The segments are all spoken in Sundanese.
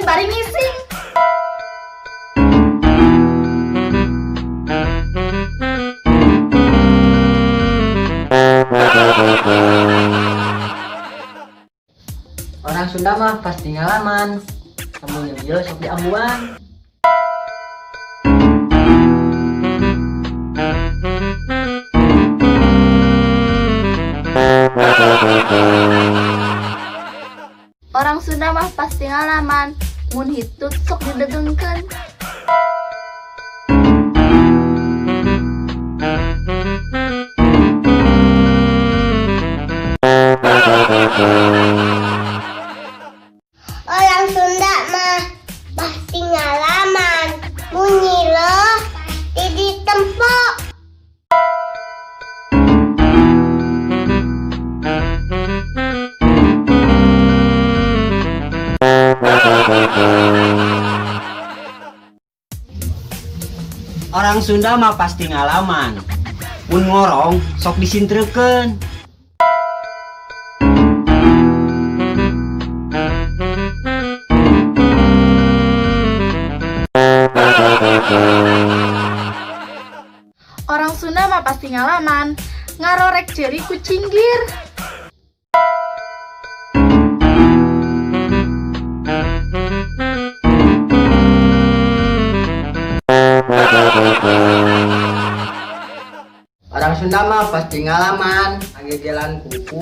bari ngising. Orang Sunda mah pasti ngalaman. Lamun nyengil sok diambuan. Orang Sunda mah pasti ngalaman. Mun hitut sok didegengkeun. Orang Sunda mah pasti ngalaman. Mun nyiloh pasti ditempo. Orang Sunda mah pasti ngalaman. Mun ngorong sok disintrekeun. Orang Sunda mah pasti ngalaman. Ngarorek ceuri ku cinggir. Orang Sunda mah pasti ngalaman. Ngagegelan kuku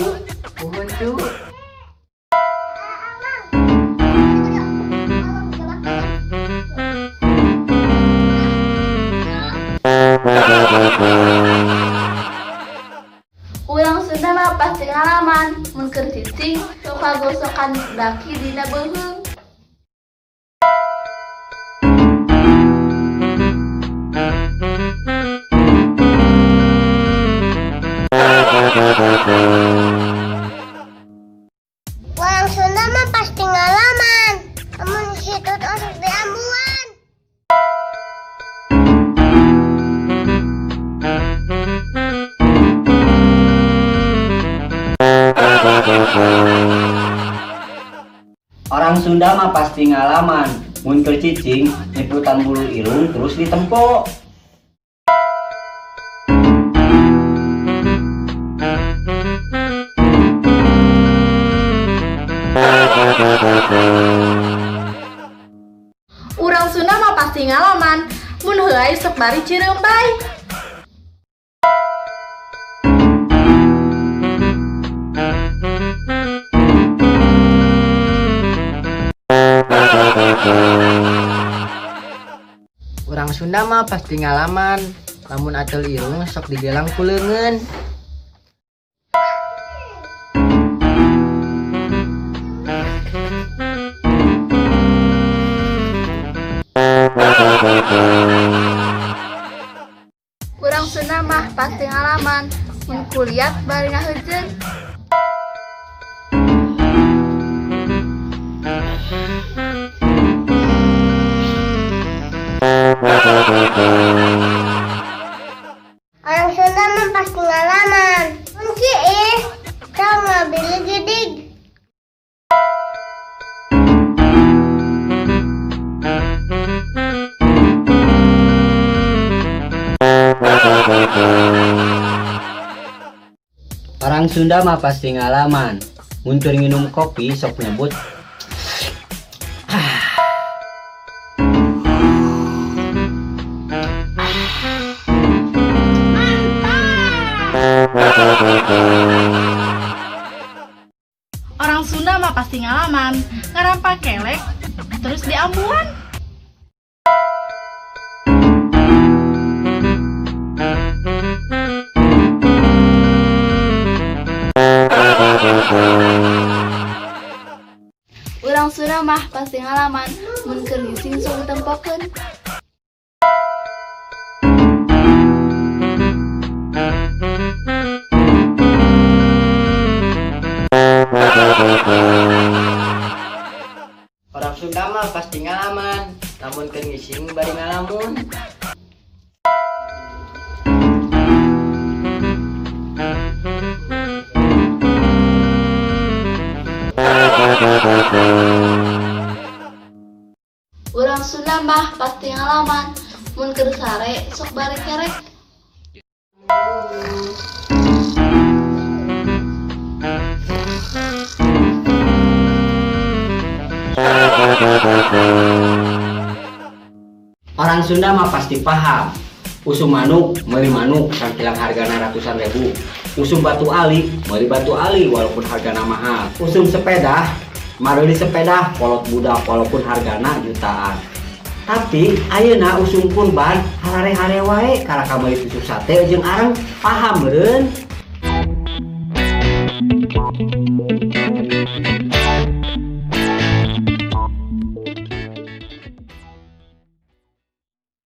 ku huntu. Urang Sunda mah pasti ngalaman. Mun keur cicing sok kagosokan daki dina beuheung. Orang Sunda mah pasti ngalaman. Lamun hitut osok diambuan. Orang Sunda mah pasti ngalaman. Mun keur cicing nyeputan bulu irung terus ditempo. Urang Sunda mah pasti ngalaman. Mun heuay sok bari cireumbay. Orang Sunda mah pasti ngalaman. Lamun atel irung sok digelang ku leungeun. Urang Sunda mah pasti ngalaman. Mun kuliah bari ngaheujeun. Orang Sunda mah pasti ngalaman. Mun kiih sok ngabili gedig. Orang Sunda mah pasti ngalaman. Mun keur nginum kopi sok nyebut Orang Sunda mah pasti ngalaman. Ngarampa kelek terus diambuan. Urang Sunda mah pasti ngalaman. Mun keur ngising sok ditempokeun. Orang Sunda mah pasti ngalaman. Lamun keur ngising bari ngalamun. Sunda mah pasti ngalaman, mun keur sare sok bari kerek. Orang Sunda mah pasti paham. Usum manuk, meuli manuk sangkilang hargana ratusan ribu. Usum batu ali, meuli batu ali walaupun hargana mahal. Usum sepeda, mareuli sepeda kolot budak walaupun hargana jutaan. Tapi ayeuna usum kurban harare-hare wae karaka meuli tusuk sate jeung areng, paham meureun?